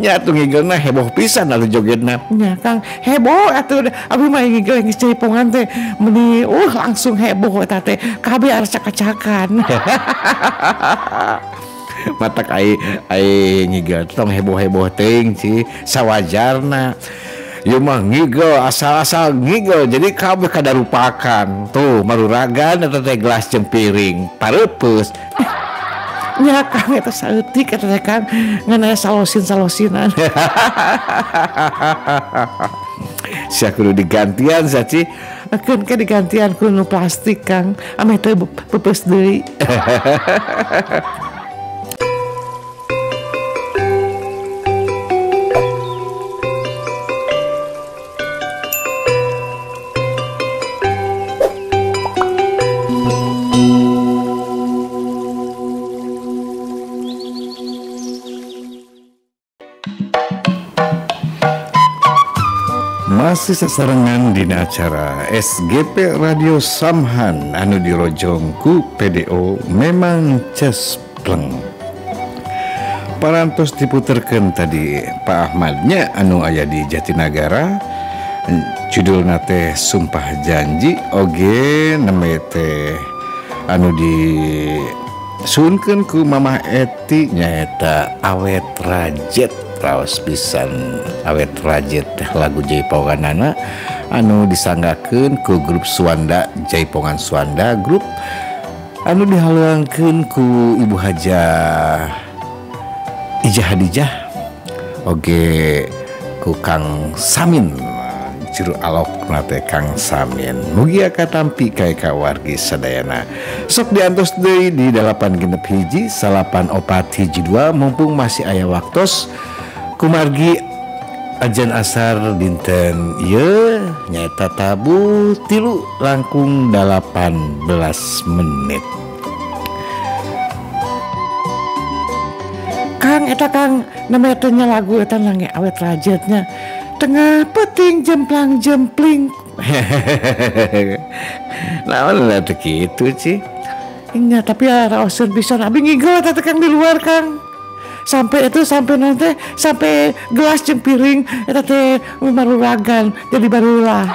Nya atuh ngigelna heboh pisan atuh jogetna. Nya Kang heboh atuh abi mah ngigel geus jaipongan teh meuni langsung heboh eta teh kabeh arcak-acakan. Matak ai ngigel tong heboh-heboh teuing sih sawajarna. Ieu mah ngigel asal-asal ngigel jadi kabeh kadarupakan. Tuh maruragan eta teh gelas jeung piring pareupeus. Nya Kang eta saeutik eta teh Kang ngan aya salosin-salosinan. Sia kudu digantian saci. Keun ke digantian ku nu plastik Kang ameh teu peupeus deui. Masih sasarengan dina acara SGP Radio Samhan anu dirojong ku PDO memang cespleng. Parantos diputerkeun tadi Pak Ahmadnya anu aya di Jatinagara, judulna teh Sumpah Janji oge name teh anu disuunkeun ku Mamah Eti nyaeta Awet Rajet. Raos pisan Awet Rajet lagu jaiponganana anu disanggakeun ku grup Suwanda Jaipongan Suwanda grup anu dihalangkeun ku Ibu Hajah Ijah Hadijah oge ku Kang Samin juru alok nate Kang Samin. Mugia katampi kae ka wargi sadayana. Sok diantos deui di 8 genep 1 9 4 1 2 mumpung masih aya waktos. Kumargi ajan asar dinten ieu nyaeta tabu 3 langkung 18 menit. Kang eta Kang namanya teh lagu eta lange Awet Rajetnya. Tengah peting jemplang jempling. Naon lah teh kitu sih. Nya tapi raoseun pisan abi ngigel eta teh Kang di luar Kang. Sampai itu sampai nanti sampai gelas jeung piring eta teh maruragan jadi barulah.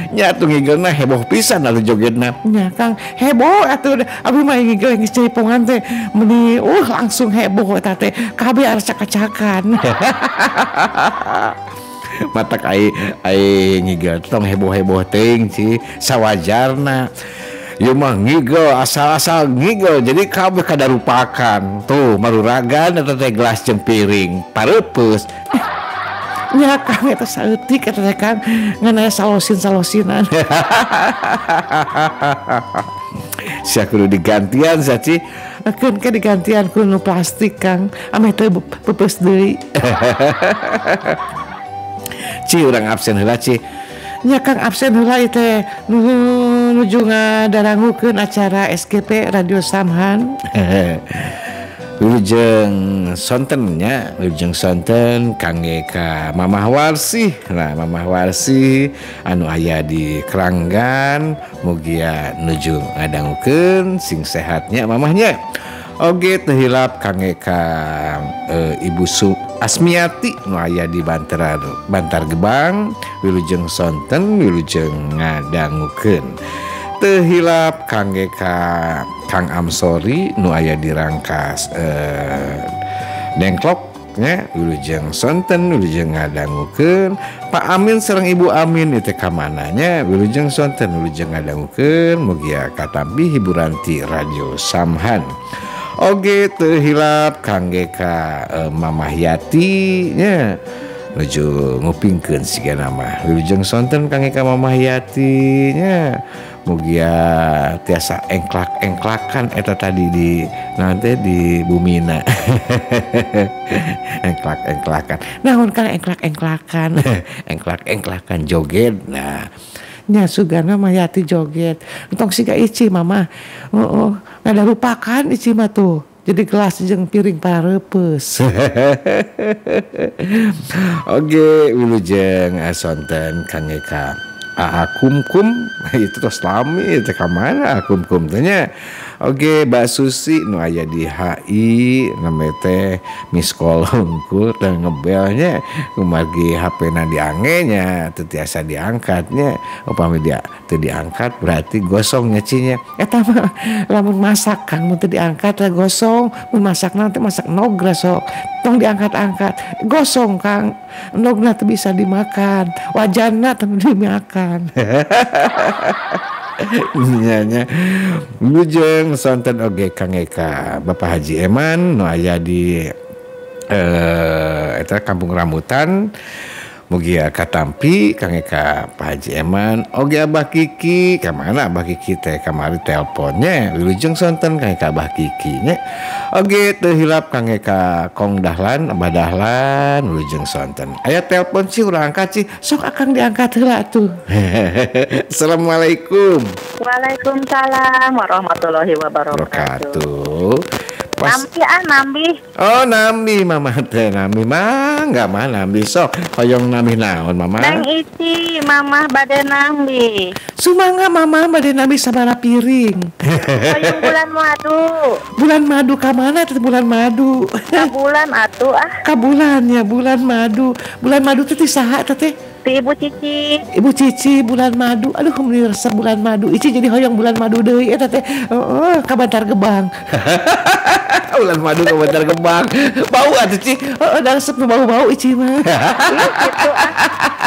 Nya atuh ngigelna heboh pisan atuh jogetna. Nya Kang heboh atuh abi mah ngigel geus jaipongan teh meuni langsung heboh eta teh kabeh arcak-acakan. Matak ai ngigel tong heboh-heboh teuing sih sawajarna. Ieu mah ngigel asal-asal ngigel jadi kabeh kadarupakan. Tuh maruragan eta teh gelas jeung piring pareupeus. Nya Kang eta saeutik eta teh Kang ngan aya salosin-salosinan. Sia kudu digantian saci. Keun ke digantian ku nu plastik Kang ameh teu peupeus deui. Ci urang absen heula ci. Nya Kang absen heula ieu teh nuju ngadarangukeun acara SGP Radio Samhan. Wilujeng sonten nya, wilujeng sonten kangge ka Mamah Warsih. Nah, Mamah Warsih anu aya di Keranggan mugia nuju ngadangukeun sing sehatnya mamahnya. Oge teu hilap kangge ka Ibu Asmiati nu aya di Bantar Gebang wilujeng sonten wilujeng ngadangukeun. Teu hilap kangge ka Kang Amsori nu aya di Rangkas Dengklok nya wilujeng sonten wilujeng ngadangukeun. Pak Amin sareng Ibu Amin ieu teh ka mana nya wilujeng sonten wilujeng ngadangukeun mugia katampi hiburan ti Radio Samhan. Oge teu hilap kangge ka Mamah Yati nya nuju ngupingkeun sigana mah wilujeng sonten kangge ka Mamah Yati nya mugia tiasa engklak-engklakan eta tadi di nanti di bumina. Engklak-engklakan naon Kang engklak-engklakan. Engklak-engklakan joget. Nah nya sugan mah Yati joget entong siga Ici mama. Oh, ngadarupakan Ici mah tuh jadi gelas jeung piring pareupeus. Oke wilujeng sonten kangge ka Aa Kumkum itu tos lami teh ka mana Kumkum teh nya. Oke, Mbak Susi nu aya di HI namanya teh miss call hungkul teh ngebelnya kumargi HP-na diange nya teu tiasa diangkatnya. Upami dia teu diangkat berarti gosongnya cinya. Eta mah lamun masak Kang mun teu diangkat teh gosong, mun masakna teh masak nogra sok. Tong diangkat-angkat, gosong Kang. Nogna teu bisa dimakan, wajanna teu dimakan. Nya wilujeng sonten oge Kang Eka Bapak Haji Eman nu aya di eta Kampung Rambutan mugia katampi Kang Eka Pak Haji Eman oge Abah Kiki ka mana Abah Kiki teh kamari teleponnya wilujeng sonten Kang Eka Abah Kiki nya oge teu hilap Kang Eka Kong Dahlan Abah Dahlan wilujeng sonten aya telepon sih urang angkat sih sok akang diangkat heula atuh. Assalamualaikum. Waalaikumsalam warahmatullahi wabarakatuh. Nambi ah nambi. Oh nambi mama teh nambi mah enggak mah nambi sok hoyong nambi naon mama. Neng Ici mama bade nambi. Sumangga mama bade nambi sabaraha piring. Hoyong bulan madu. Bulan madu ka mana teh bulan madu? Ka bulan atuh ah. Ka bulan ya bulan madu. Bulan madu teh ti saha teh? Ti Ibu Cici. Ibu Cici bulan madu. Aduh meuni resep bulan madu. Ici jadi hoyong bulan madu deui eta teh. Heeh ka Bantar Gebang. Bulan madu ke Bantar Gebang. Bau atuh Ci. Heeh da resep nu bau-bau Ici mah. Gitu ah.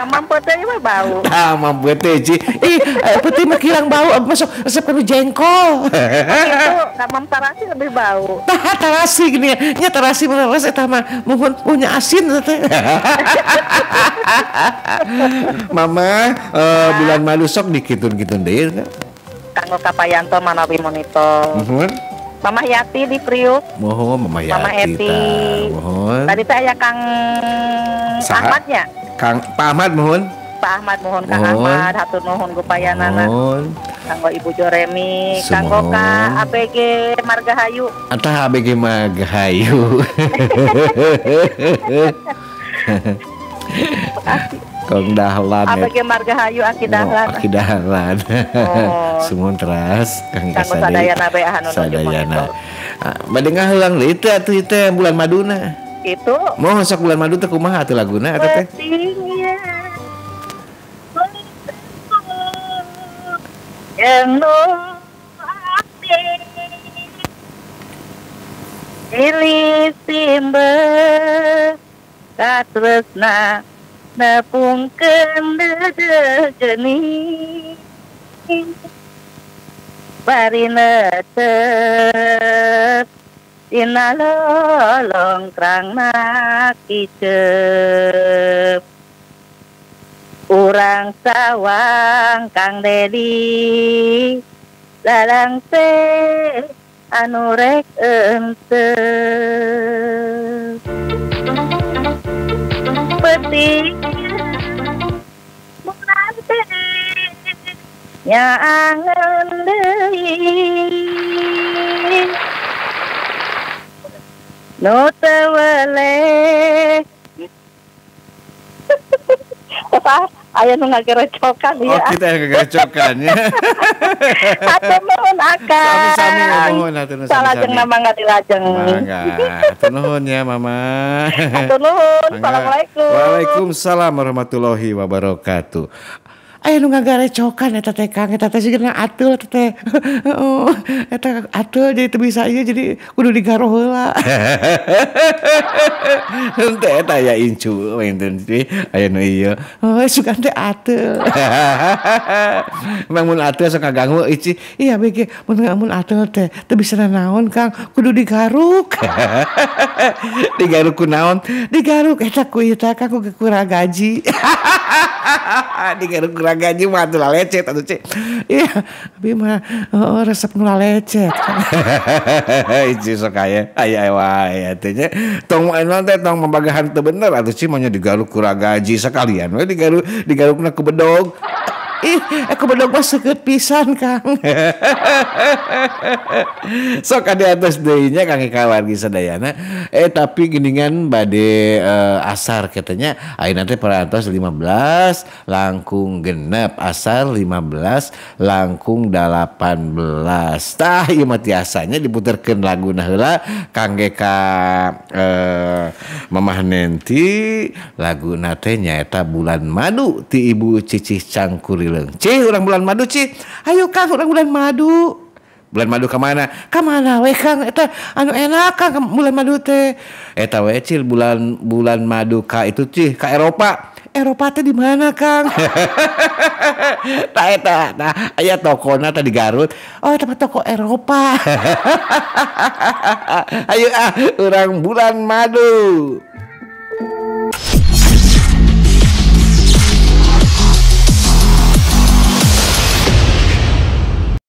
Mamam peuteui mah bau. Tah mamam peuteui Ci. Ih, peuteui mah kirang bau masuk resep kana jengkol. Gitu, mamam tarasi lebih bau. Tah tarasi gini nya tarasi mah resep eta mah muhun punya asin teh. Mama bulan madu sok dikitun-kitun deui Kanggo Kapayanto manawi monitor. Muhun. Mama Yati di Priuk. Mohon Mama Yati. Mama Eti. Mohon. Tadi teh aya Kang Ahmadnya. Kang Pak Ahmad mohon. Pak Ahmad mohon Kang Ahmad hatur nuhun gupayanana. Mohon. Kanggo Ibu Joremi, kanggo ka ABG Margahayu. Antah ABG Margahayu. Kong Dahlan. ABG Margahayu Aki Dahlan. Aki Dahlan. Sumun teras Kang Sadayana bae anu Sadayana. Bade ngaheulang deui teh atuh teh bulan maduna. Itu. Moho sok bulan madu teh kumaha atuh laguna eta teh? Yang nu abdi Pilih simbe katresna nepungkeun deugeni bari netep dina lolongkrangna kicep urang sawang Kang Dedi lalangse anu rek enteu peuting munante nyaangeun deui nu teu weleh. Apa aya nu ngagerecokan ya. Oh, kita yang ngagerecokan ya. Hatur nuhun akang. Sami-sami nuhun hatur nuhun. Salajengna mangga dilajeng. Mangga. Hatur nuhun ya Mama. Hatur nuhun. Assalamualaikum. Waalaikumsalam warahmatullahi wabarakatuh. Aya nu ngagarecokan eta teh Kang, eta teh sigana ateul eta teh. Heeh, eta ateul jadi teu bisa ieu jadi kudu digaro heula. Henteu eta aya incu wenten sih, aya nu ieu. Oh, sugan teh ateul. Emang mun ateul sok ngaganggu Ici. Iya bege, mun ateul teh teu bisa nanaon Kang, kudu digaruk. Digaruk ku naon? Digaruk eta ku ieu teh Kang ku kurang gaji. Digaruk kurang gaji mah atuh lecet atuh Cik. Iya, abi mah resep nu lecet. Ici sok aya aya wae atuh nya. Tong anu teh tong mambagahan teu bener atuh Cik mah nya digaruk kurang gaji sekalian we digaruk digarukna ku bedog. Ih, aku bedog mah seukeut pisan, Kang. Sok adi atos deui nya kang kawargi sadayana. Tapi geuningan bade asar katanya ayeuna teh parantos 15 langkung genep asar 15 langkung 18. Tah ieu mah tiasanya diputerkeun laguna heula kangge ka Mamah Nenti, laguna teh nyaeta Bulan Madu ti Ibu Cicih Cangkurileung. Cih, urang bulan madu, Cih. Ayo Kang, urang bulan madu. Bulan madu ka mana? Ka mana we Kang? Eta anu enak Kang bulan madu teh. Eta we Cil, bulan bulan madu ka itu Cih, ka Eropa. Eropa teh di mana Kang? Tah eta, tah aya tokona teh di Garut. Oh, eta mah toko Eropa. Ayo ah, urang bulan madu.